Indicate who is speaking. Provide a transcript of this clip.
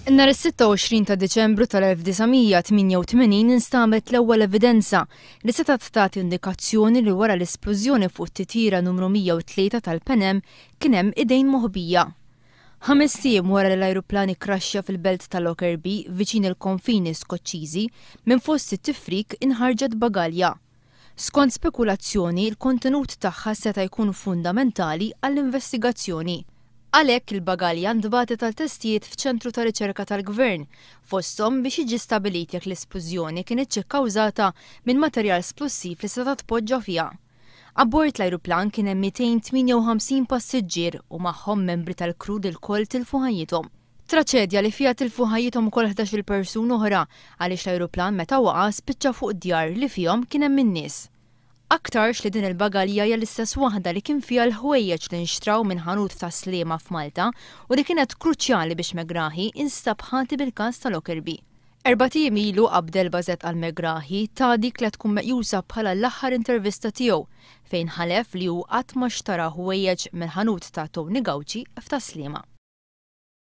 Speaker 1: Nhar is-26 ta' Diċembru tal-1988 instabet l-ewwel evidenza li setgħet tagħti indikazzjoni li wara l-isplużjoni fuq it-titjira numru 103 tal-Pan Am kien hemm idejn moħbija. Ħamest ijiem wara li l-ajruplan ikkraxxja fil-belt ta' Lockerbie viċin il-konfini Skoċċiżi, minn fost it-tifrik inħarġet bagalja. Skont spekulazzjoni, il-kontenut tagħha seta' jkun fundamentali għall-investigazzjoni. Għalhekk il-bagalja ntbagħtet għal testijiet f'ċentru ta' riċerka tal-Gvern, fosthom biex jiġi stabbilit jekk l-isplużjoni kinitx ikkawżata minn materjal splussiv li seta' tpoġġa fiha. Abbord l-ajruplan kien hemm 258 passiġġier u magħhom membri tal-crew li lkoll tilfu ħajjithom. Traċedja li fiha tilfu ħajjithom ukoll 11-il persuna oħra għaliex l-ajruplan meta waqa' spiċċa fuq djar li fihom kien hemm in-nies. Aktarx li din il-bagalja hija l-istess waħda li kien fiha l-ħwejjeġ li nxtraw minn ħanut f'Tas-Sliema f'Malta u li kienet kruċjali biex Megrahi instab ħati bil-każ ta' Lockerbie. Erbat ijiem ilu Abdelbaset al-Megrahi ta dik li tkun meqjusa bħala l-aħħar intervista tiegħu fejn ħalef li hu qatt ma xtara ħwejjeġ mill-ħanut ta' Tony Gauci f'Tas-Sliema.